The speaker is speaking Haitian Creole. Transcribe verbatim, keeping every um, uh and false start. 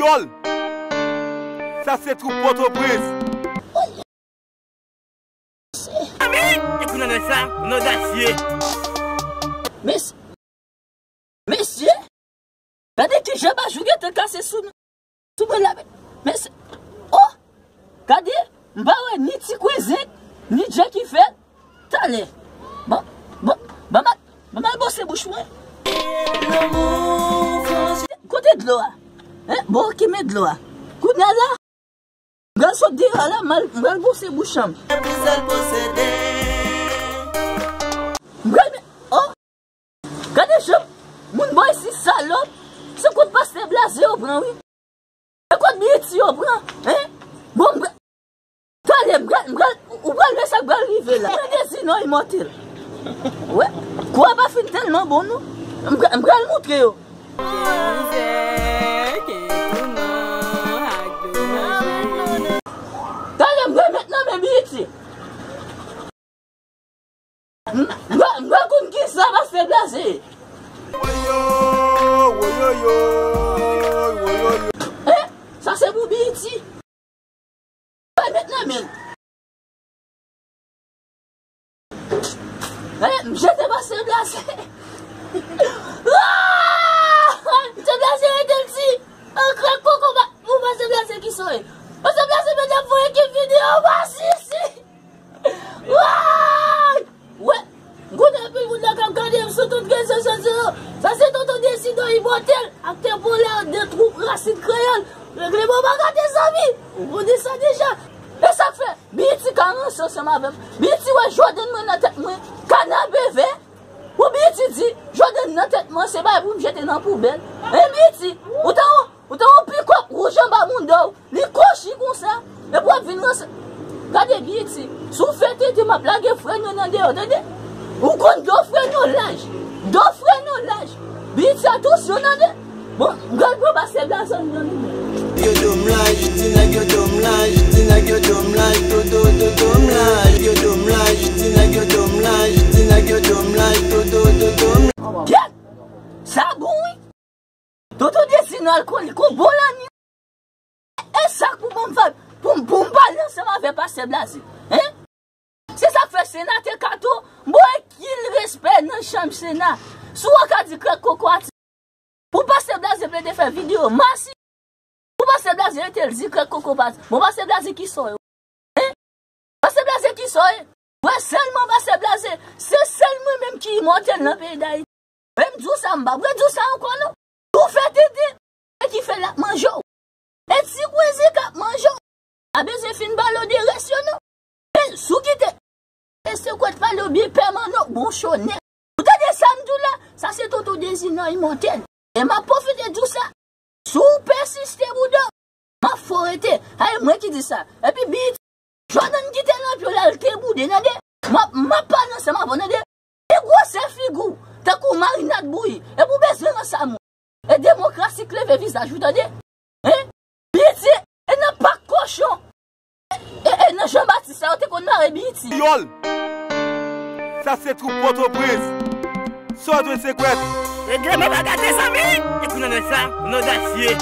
Yòl! Sa se twoup Pòtoprens. Epi nan nèg sa, nou odasye. Mes-, mesye, gade kijan Bajou gentan kase sou nou. Sou mwen la, men se, oh! Gade, m pa wè ni ti kwizik, ni dje ki fèt. Talè. Bon, bon, ban m al, ban m al bwose bouch mwen. Kote dlo a? Hein? Bon, ki men dlo a? Kounye a la, m pral sot deyò la, m al, m pral bwose bouch an. M pral men, oh! Gade jan moun bò isi salòp. Se kot pastè Blaze yo pran, wi. Se kot Biyiti yo pran, hein? Bon, m pral, talè, m pral, m pral, ou pral wè sa k pral rive la. Mwen dezi non imòtèl. Wè, kou a pa fin tèlman bon, non. M pral, m pral moutre yo. Talè, m pral met nan men Biyiti. M, m, m pa konn kisa pastè Blaze ye. Woyo, woyoyo, woyoyo. Eh, sa se pou Biyiti. Bay met nan men l. Eh, m jete pastè Blaze. Ah! Pastè Blaze rete l di, an krèk koko pa, pou pastè Blaze ki soye. Pastè Blaze mete ap voye ki videyo pa sisi. Way! Wè, kounye a anpil moun nan k ap gade m sou tout rezo sosyo yo. Sa se Tonton Dezi non imòtèl, aktè polè de twoup Rasin Kreyòl. Regle bon bagay, mezanmi. Ou konnen sa deja. E sa k fè Biyiti ka ranse ansanm avè m. Biyiti wè Jòdèn mwen nan tèt mwen, kanapevè. Pou Biyiti di, Jòdèn nan tèt mwen, se bagay pou m jete nan poubèl. E Biyiti, ou ta Ou te yon pikòp wouj anba mouda w, li kwochi konsa, epi w ap vin ranse. Gade Biyiti, si w fè tete, m ap lage frè nou nan deyò, tande? Ou konn do frè nou laj, do frè nou laj. Biyiti, atansyon, tande? Bon, m pral pran pastè Blaze nan men. Yo do m laj, ti nèg yo do m laj, ti nèg yo do m laj, do, do, do, do m laj. Yo do m laj, ti nèg yo do m laj, ti nèg yo do m laj, do, do, do, do m laj. Kèt! Sa bon, wi! Tonton Dezi nan alkòlik, ou bon lanni. E sa k pou ban m fè pou m, pou m pale ansanm avè pastè Blaze? Hein? Se sa k fè senatè Kato, m ba w anpil respè nan chanm Sena. Si w ka di krèk koko a ti. Pou pastè Blaze plede fè videyo masi. Pou pastè Blaze rete l di krèk koko pa. Bon, pastè Blaze ki sò yo? Hein? Pastè Blaze ki sò yo? Wè sèlman pastè Blaze, se sèl mwen menm ki imòtèl nan peyi Dayiti. Men m di w sa, m pa vle di w sa ankò non. Tou fè tete, e ki fè l ap manje w. E ti kwezi k ap manje w. Pa bezwen fin pale w de rès yo non. Men si w kite, e se kwèt pale w byen pèman non, bon chonè. Ou tande sa m di w la? Sa se Tonton Dezi nan imòtèl. E m ap pwofite di w sa. Si w pèsiste bouda, m ap fè w rete. A e mwen ki di sa. Epi Biyiti, Jòdèn kite lanpyo l al te boude, tande? M ap, m ap pale ansanm avè w, tande? E gwosè figi w, tankou marinad bouyi. Epi w bezwen ranse a moun. E demokrasi k leve vizaj ou, tande? Hein? Biyiti, e nan pak kochon. E, e nan Jan Batis sa yo te konn mare Biyiti. Yòl! Sa se twoup Pòtoprens. Sòt we sekwèt. Regle men bagay, mezanmi. Epi nan nèg sa, nou odasye.